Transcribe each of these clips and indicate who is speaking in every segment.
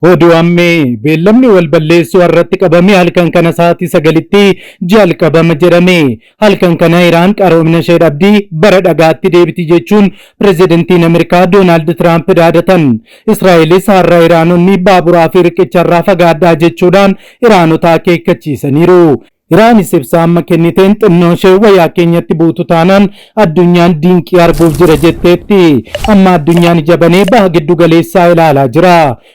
Speaker 1: Oduu ammee beellamni wal balleessuu irratti qabame halkan kana sa'aatii 9tti jalqabama jedhame. Halkan kana Iraan qaroomina ishee dhabdii bara dhagaatti deebiti jechuun pirezidantiin Ameerikaa Doonaald Tiraamp dhaadatan. Israa'elis har'a Iraanonni baaburaa fi riqicharraa fagaadhaa jechuudhaan Iraanota akeekkachiisaniiru. Iraanis ibsa amma kenniteen xinnoo ishee wayaa keenyatti buutu taanaan addunyaan dinqii arguuf jira jetteetti. Amma addunyaan ija banee baha giddu galeessaa ilaalaa jira.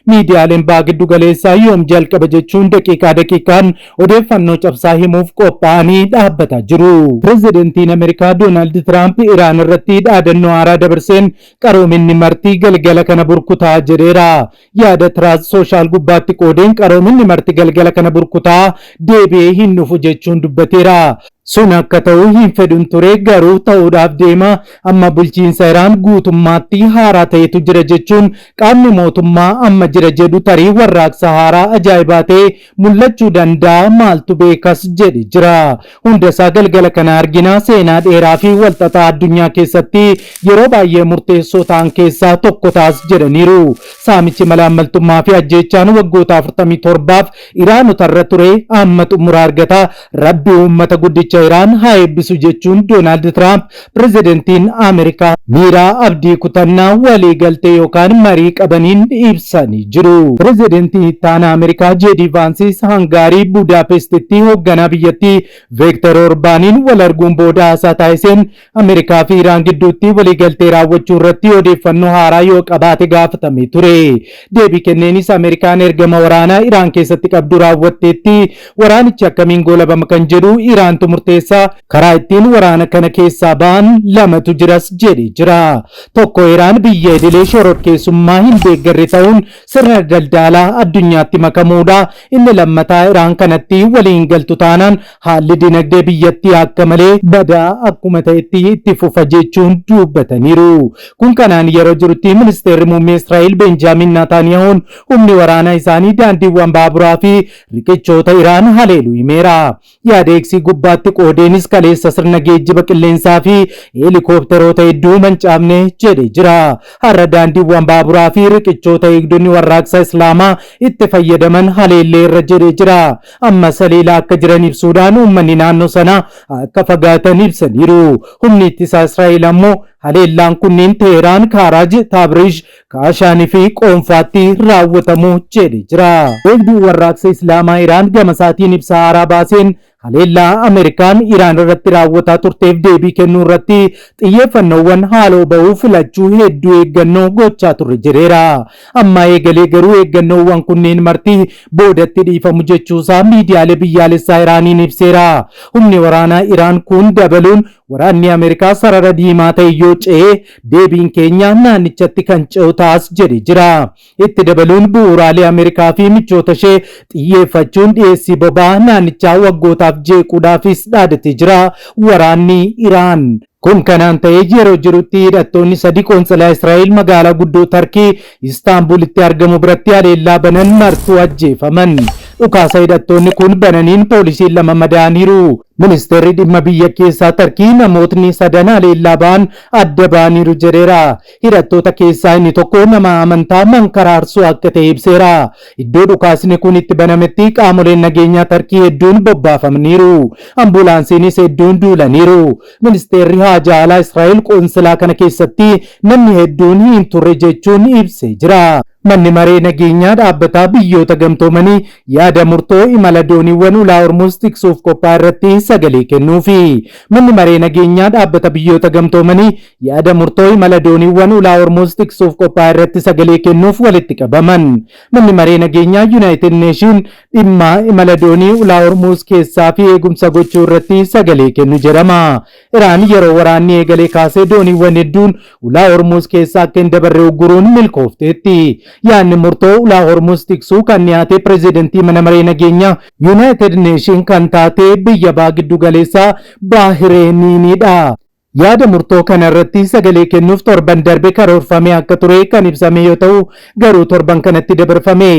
Speaker 1: Miidiyaaleen baha giddu galeessaa yoom jalqaba jechuun daqiiqaa daqiiqaan odeeffannoo cabsaa himuuf qophaa'anii dhaabbataa jiru. Pirezidantiin Ameerikaa Doonaald Tiraamp Iraan irratti dhaadannoo haaraa dabarseen qaroominni marti galgala kana burkutaa jedheera. Yaada Truth Social gubbaatti qoodeen qaroominni marti galgala kana burkutaa deebi'ee hin dhufu jechuun dubbateera. Sun akka ta'u hin fedhun ture, garuu ta'uudhaaf deema. Amma bulchiinsa Iraan guutummaatti haaraa ta'etu jira jechuun, qaamni mootummaa amma jira jedhu tarii warraaqsa haaraa ajaa'ibaa ta'e mul'achuu danda'a, maaltu beekas jedhe jira. Hundasaa galgala kana argina. Seenaa dheeraa fi walxaxaa addunyaa keessatti yeroo baay'ee murteessoo ta'an keessaa tokko taas jedhaniiru. Saamichi malaammaltummaa fi ajjeechaan waggoota 47f Iraanotarra ture amma xumura argata. Rabbi uummata guddicha Iraan haa eebbisu jechuun Doonaald Tiraamp pirezidantiin Ameerikaa miira abdii kutannaa waliigaltee yookaan marii qabaniin ibsanii jiru. Pirezidantiin ittaanaa Ameerikaa Jeedii Vaansis Hangaarii Budaapestitti hoogganaa biyyattii Veektar Orbaaniin wal arguun booda haasaa taasiseen Ameerikaa fi Iraan gidduutti waliigaltee raawwachuu irratti odeeffannoo haaraa yoo qabaate gaafatamee ture. Deebii kenneenis Ameerikaan ergama waraanaa Iraan keessatti qabdu raawwatteetti, waraanichi akkamiin goolabama kan jedhu Iraantu murteessa, karaa ittiin waraana kana keessaa ba'an lamatu jiras jedhee jira. Tokko Iraan biyya idilee shororkeessummaa hin deeggarre ta'uun sirna daldalaa addunyaatti makamuudha. Inni lammataa Iraan kanatti waliin galtu taanaan haalli dinagdee biyyattii akka malee badaa akkuma ta'etti itti fufa jechuun dubbataniiru. Kun kanaan yeroo jirutti ministeerri muummee Israa'el Benjaamin Naataaniyahuun humni waraanaa isaanii daandiiwwan baaburaa fi riqichoota Iraan haleelu himeera. Yaada X gubbaatti qoodeenis kaleessa sirna geejjiba qilleensaa fi heelikoopteroota hedduu mancaafne jedhe jira. Har'a daandiiwwan baaburaa fi riqichoota eegdonni warraaqsa Islaamaa itti fayyadaman haleellee irra jedhe jira. Amma saliilaa akka jiran ibsuudhaan uummanni naannoo sanaa akka fagaatan ibsaniiru. Humni ittisaa Israa'el ammoo haleellaan kunneen Teheraan, Kaaraaj, Taabrish, Kaashaanii fi Qoonfaatti raawwatamu jedhe jira. Eegduun warraaqsa Islaamaa Iraan gama isaatiin ibsa haaraa baaseen haleellaa Ameerikaan Iraan irratti raawwataa turteef deebii kennuu irratti xiyyeeffannoowwan haaloo ba'uu filachuu hedduu eeggannoo gochaa turre jedheera. Amma eegalee garuu eeggannoowwan kunneen marti boodatti dhiifamu jechuusaa miidiyaalee biyyaalessaa Iraaniin ibseera. Humni waraanaa Iraan kun dabaluun waraanni Ameerikaa sarara diimaa ta'e yoo ce'e deebiin keenya naannichatti kan ce'u taas jedhe jira. Itti dabaluun bu'uuraalee Ameerikaa fi michoota ishee xiyyeeffachuun dhiyeessii boba'aa naannichaa waggootaaf jeequudhaafis dhaadatee jira waraanni Iraan. Kun kanaan ta'ee yeroo jirutti hidhattoonni sadi qoonsilaa Israa'el magaalaa guddoo Tarkii Istaanbulitti argamu biratti haleellaa banan martuu ajjeefaman. Dhukaasa hidhattoonni kun bananiin poolisiin lama madaa'aniiru. Ministeerri dhimma biyya keessaa Tarkii namootni sadan haleellaa ba'an adda ba'aniiru jedheera. Hidhattoota keessaa inni tokko nama amantaa mankaraarsuu akka ta'e ibseera. Iddoo dhukaasni kun itti banametti qaamoleen nageenyaa Tarkii hedduun bobbaafamaniiru. Ambulaansiinis hedduun duulaniiru. Ministeerri haajaa alaa Israa'el qoonsilaa kana keessatti namni hedduun hin turre jechuun ibsee jira. Manni maree nageenyaa dhaabbataa biyyoota gamtoomanii yaada murtoo imala dooniiwwan ulaa Hormuuz tiksuuf qophaa'e irratti sagalee kennuufi. Manni maree nageenyaa dhaabbata biyyoota gamtoomanii yaada murtoo imala dooniiwwan ulaa Hormuuz tiksuuf qophaa'e irratti sagalee kennuuf walitti qabaman. Manni maree nageenyaa United Nation dhimma imala doonii ulaa Hormuuz keessaa fi eegumsa gochuu irratti sagalee kennu jedhama. Iraan yeroo waraanni eegalee kaasee dooniiwwan hedduun ulaa Hormuuz keessa akka hin dabarre ugguruun milkoofteetti. Yaadni murtoo ulaa Hormuuz tiksuu kan dhiyaate pirezidantii mana maree nageenyaa United Nation kan taate biyya baha giddu galeessaa Baahireeniinidha. Yaada murtoo kana irratti sagalee kennuuf torban darbe karoorfamee akka ture kan ibsame yoo ta'u, garuu torban kanatti dabarfame.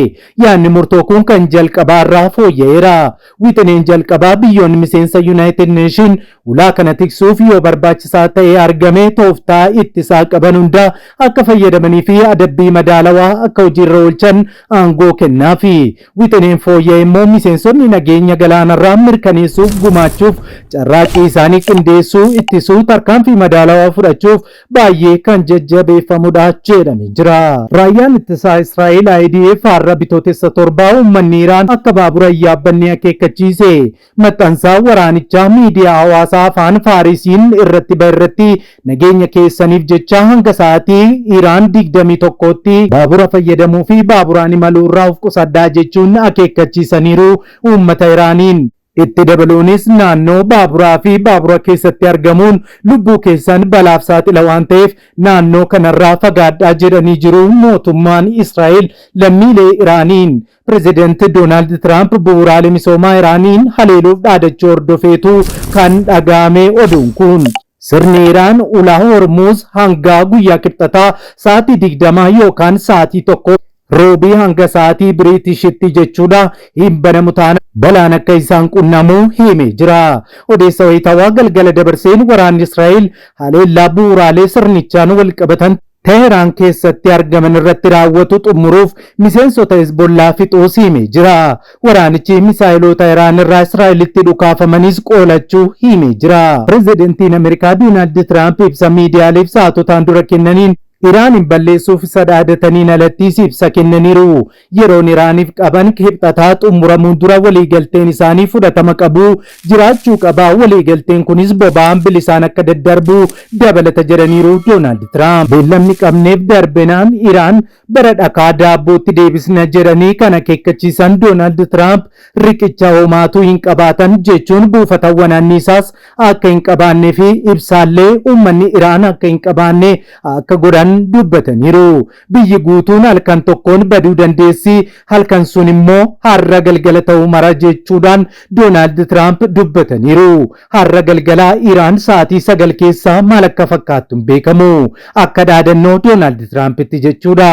Speaker 1: Yaadni murtoo kun kan jalqabaa irraa fooyya'eera. Wixineen jalqabaa biyyoonni miseensa United Nation ulaa kana tiksuuf yoo barbaachisaa ta'e argame tooftaa ittisaa qaban hunda akka fayyadamanii fi adabbii madaalawaa akka hojiirra oolchan aangoo kennaafi. Wixineen fooyya'e immoo miseensonni nageenya galaanarraa mirkaneessuuf gumaachuuf carraaqqii isaanii qindeessuu, ittisuu, tarkaanfii madaalawaa fudhachuuf baay'ee kan jajjabeeffamudha jedhamee jira. Raayyaan ittisaa Israa'el IDF har'a Bitootessa 7 uummanni Iraan akka baabura hin yaabbanne akeekkachiise. Maxxansa waraanichaa miidiyaa hawaasaa afaan Faarisiin irratti bahe irratti nageenya keessaniif jecha hanga sa'aatii Iraan 21tti baabura fayyadamuu fi baaburaan imaluu irraa of qusadhaa jechuun akeekkachiisaniiru uummata Iraaniin. Itti dabaluunis naannoo baaburaa fi baabura keessatti argamuun lubbuu keessan balaaf saaxila waan ta'eef naannoo kanarraa fagaadhaa jedhanii jiru mootummaan Israa'el lammiilee Iraaniin. Pireezidant Doonaald Tiraamp bu'uuraalee misoomaa Iraaniin haleeluuf dhaadachuu hordofeetu kan dhaga'ame oduun kun. Sirni Iraan ulaa Hormuuz hanga guyyaa Kibxataa sa'aatii 20 yookaan sa'aatii 1 Roobii hanga sa'aatii Biriitishitti jechuudha hin banamu taanaan balaan akka isaan qunnamu himee jira. Odeessa wayitaawaa galgala dabarseen waraanni Israa'el haleellaa bu'uuraalee sirnichaan walqabatan Teheraan keessatti argaman irratti raawwatu xumuruuf miseensota Hezbollaa fixuus himee jira. Waraanichi misaayiloota Iraan irraa Israa'elitti dhukaafamanis qolachuu himee jira. Pirezidantiin Ameerikaa Doonaald Tiraamp ibsa miidiyaaleef sa'aatotaan dura kennaniin Iraanin balleessuuf isa dhaadataniin alattis ibsa kennaniiru. Yeroon Iraaniif qaban Kibxataa xumuramuun dura waliigalteen isaanii fudhatama qabu jiraachuu qaba. Waliigalteen kunis boba'aan bilisaan akka daddarbu dabalata jedhaniiru Doonaald Tiraamp. Beellamni qabneef darbenaan Iraan bara dhakaa daabbootti deebisna jedhanii kan akeekkachiisan Doonaald Tiraamp riqicha homaatuu hin qabaatan jechuun buufatawwan anniisaas akka hin qabaannee fi ibsaallee uummanni Iraan akka hin qabaanne akka godhan dubbataniiru. Biyyi guutuun halkan tokkoon baduu dandeessi, halkan sun immoo har'a galgala ta'uu mara jechuudhaan Doonaald Tiraamp dubbataniiru. Har'a galgala Iraan sa'aatii 9 keessa maal akka fakkaattu hin beekamu. Akka dhaadannoo Doonaald Tiraampitti jechuudha.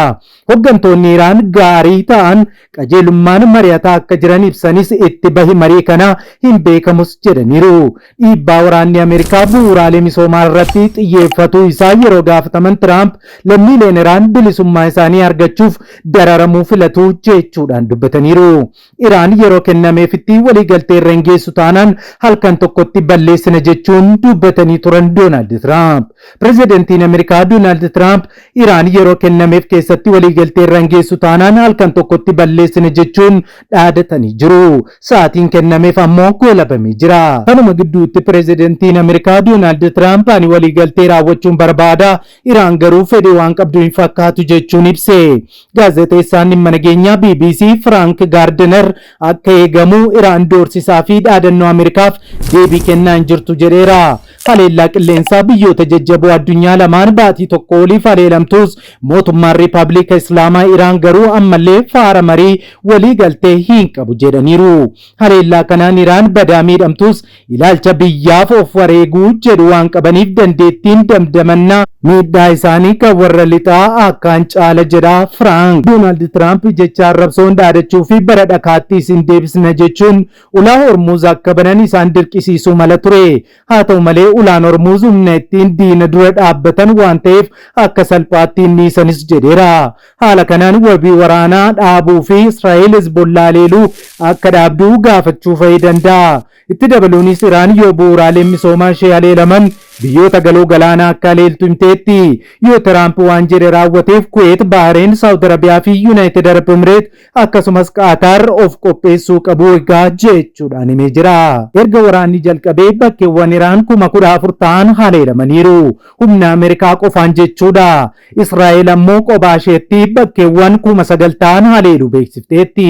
Speaker 1: Hoggantoonni Iraan gaarii ta'an qajeelummaan mari'ataa akka jiran ibsanis itti bahi marii kanaa hin beekamus jedhaniiru. Dhiibbaa waraanni Ameerikaa bu'uuraalee misoomaa irratti xiyyeeffatuu isaa yeroo gaafataman Tiraamp lammiileen Iraan bilisummaa isaanii argachuuf dararamuu filatu jechuudhaan dubbataniiru. Iraan yeroo kennameefitti waliigaltee irra hin geessu taanaan halkan tokkotti balleessina jechuun dubbatanii turan Doonaald Tiraamp. Pirezidantiin Ameerikaa Doonaald Tiraamp Iraan yeroo kennameef keessatti waliigaltee irra hin geessu taanaan halkan tokkotti balleessina jechuun dhaadatanii jiru. Sa'aatiin kennameef ammoo goolabamee jira. Kanuma gidduutti pirezidantiin Ameerikaa Doonaald Tiraamp ani waliigaltee raawwachuun barbaada, Iraan garuu fedhii waan qabdu hin fakkaatu jechuun ibse. Gaazexeessaan dhimma nageenyaa BBC Firaank Gaardener akka eegamu Iraan doorsisaa fi dhaadannoo Ameerikaaf deebii kennaa hin jirtu jedheera. Haleellaa qilleensaa biyyoota jajjaboo addunyaa lamaan baatii tokko oliif haleelamtus mootummaan Riippaabilika Islaamaa Iraan garuu ammallee faara marii walii galtee hin qabu jedhaniiru. Haleellaa kanaan Iraan badaa miidhamtus ilaalcha biyyaaf of wareeguu jedhu waan qabaniif dandeettiin damdamannaa miidhaa isaanii kan warra lixaa akkaan caala jedha Firaank. Doonaald Tiraamp jecha arrabsoon dhaadachuu fi bara dhakaatti isin deebisna jechuun ulaa Hormuuz akka banan isaan dirqisiisuu mala ture. Haa ta'u malee ulaan Hormuuz humna ittiin diina dura dhaabbatan waan ta'eef akka salphaatti hin dhiisanis jedheera. Haala kanaan wabii waraanaa dhaabuu fi Israa'el Hezbollaa haleeluu akka dhaabdu gaafachuu fa'i danda'a. Itti dabaluunis Iraan yoo bu'uuraaleen misoomaa ishee haleelaman biyyoota galoo galaanaa akka haleeltu himteetti. Yoo Tiraamp waan jedhe raawwateef Kuweet, Baahireen, Saawud Arabiyaa fi Yuunaayitid Arab Emireet akkasumas Qaataar of qopheessuu qabu egaa jechuudhaan himee jira. Erga waraanni jalqabee bakkeewwan Iraan 14,000 ta'an haleelamaniiru. Humna Ameerikaa qofaan jechuudha. Israa'el ammoo qophaa isheetti bakkeewwan 9,000 ta'an haleeluu beeksifteetti.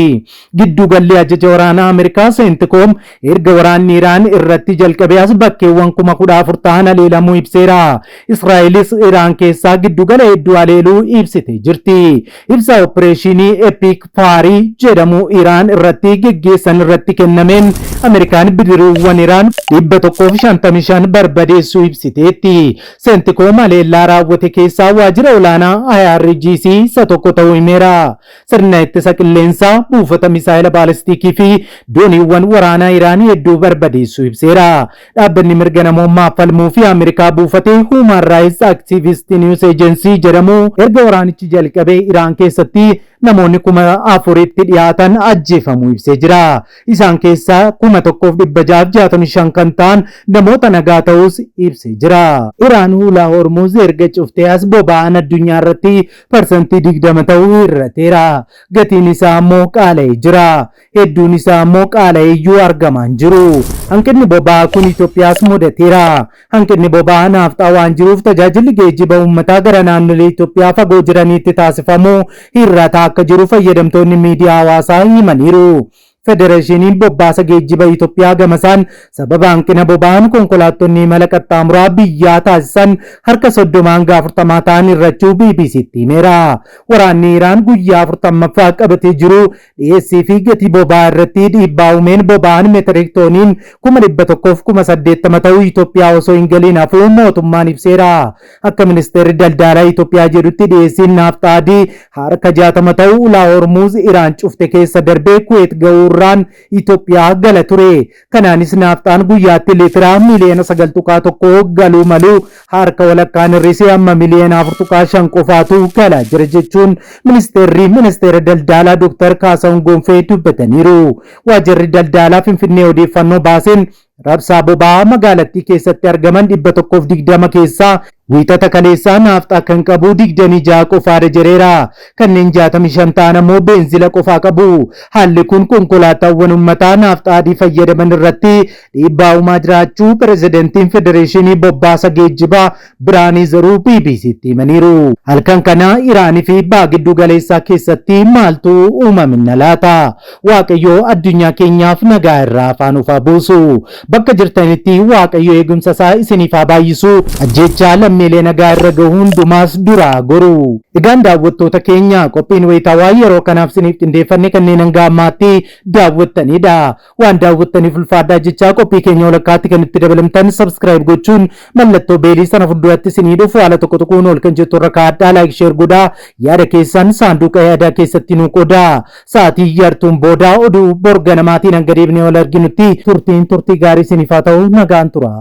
Speaker 1: Gidduugalli ajaja waraanaa Ameerikaa Seentikoom erga waraanni Iraan irratti jalqabee as bakkeewwan 14,000 ta'an haleelamuu ibseera. Israa'elis Iraan keessaa giddugala hedduu haleeluu ibsitee jirti. Ibsa opereeshinii Epic Fury jedhamu Iraan irratti geggeessan irratti kennameen Ameerikaan bidiruuwwan Iraan 155 barbadeessuu ibsiteetti. CENTCOM haleellaa raawwate keessaa waajjira olaanaa IRGC isa tokko ta'uu himeera. Sirna ittisa qilleensaa, buufata misaayila baalistikii fi dooniiwwan waraanaa Iraanii hedduu barbadeessuu ibseera. Dhaabbanni mirga namummaa falmuu fi Ameerikaa buufatee Human Rights Activist News Agency jedhamu erga waraanichi jalqabee Iraan keessatti namoonni 4000tti dhiyaatan ajjeefamuu ibsee jira. Isaan keessaa 1665 kan ta'an namoota nagaa ta'us ibsee jira. Iraan hulaa Hormuz erga cuftee as boba'aan addunyaa irratti 20% ta'uu hir'ateera. Gatiin isaa immoo qaala'ee jira. Hedduun isaa immoo qaala'ee iyyuu argamaa hin jiru. Hanqinni boba'aa kun Itoophiyaas mudateera. Hanqinni boba'aa naafxaa waan jiruuf tajaajilli geejjiba uummataa gara naannolee Itoophiyaa fagoo jiraniitti taasifamu hir'ataa akka jiru fayyadamtoonni miidiyaa hawaasaa himaniiru. Federeeshiniin bobbaasa geejjiba Itoophiyaa gamasaan sababa hanqina boba'aan konkolaattonni imala qaxxaamuraa biyyaa taasisan harka 30 hanga 40 ta'an hir'achuu BBCtti himeera. Waraanni Iraan guyyaa 40ffaa qabatee jiru dhiyeessii fi gatii boba'aa irratti dhiibbaa uumeen boba'aan meetirik tooniin 180,000 ta'uu Itoophiyaa osoo hin galiin hafuu mootummaan ibseera. Akka ministeerri daldalaa Itoophiyaa jedhutti, dhiyeessiin naafxaa adii harka 60 ta'uu ulaa Hormuuz Iraan cufte keessa darbee Kuweet ga'uurraan Itoophiyaa gala ture. Kanaanis naafxaan guyyaatti liitiraa miiliyoona 9.1 galuu malu harka walakkaan hir'isee amma miiliyoona 4.5 qofaatu galaa jira jechuun ministeerri ministeera daldalaa Dr. Kaasahuun Gonfee dubbataniiru. Waajjirri daldalaa Finfinnee odeeffannoo baaseen rabsaa boba'aa magaalattii keessatti argaman 120 keessaa Wiixata kaleessaa naafxaa kan qabu 26 qofaadha jedheera. Kanneen 65 ta'an ammoo beenzila qofaa qabu. Haalli kun konkolaataawwan uummataa naafxaa adii fayyadaman irratti dhiibbaa uumaa jiraachuu pirezidantiin Federeeshinii Bobbaasa Geejjibaa Biraanii Zaruu BBCtti himaniiru. Halkan kana Iraanii fi Baha Giddu Galeessaa keessatti maaltu uumamina laata? Waaqayyo addunyaa keenyaaf nagaa irraa afaan ufaa buusu. Bakka jirtanitti Waaqayyo eegumsa isaa isiniif haa baay'isu. Ajjeechaa lammiilee nagaa irra gahu hundumaas duraa goru. Egaan daawwattoota keenya, qophiin wayitaawaa yeroo kanaaf isiniif qindeeffanne kanneen hanga ammaatti daawwattanidha. Waan daawwattaniif ulfaadhaa jechaa, qophii keenya walakkaatti kan itti dabalamtan subscribe gochuun mallattoo beelii sana fuulduratti isinii dhufu haala tokko tokkoon ol kan jettu irra kaa'adhaa, like, share godhaa, yaada keessan saanduqa yaadaa keessatti nuu qodaa. Sa'aatii yartuun boodaa oduu borga namaatiin hanga deebinee wal arginutti turtiin turtii gaarii isiniif haa ta'u, nagaan tura.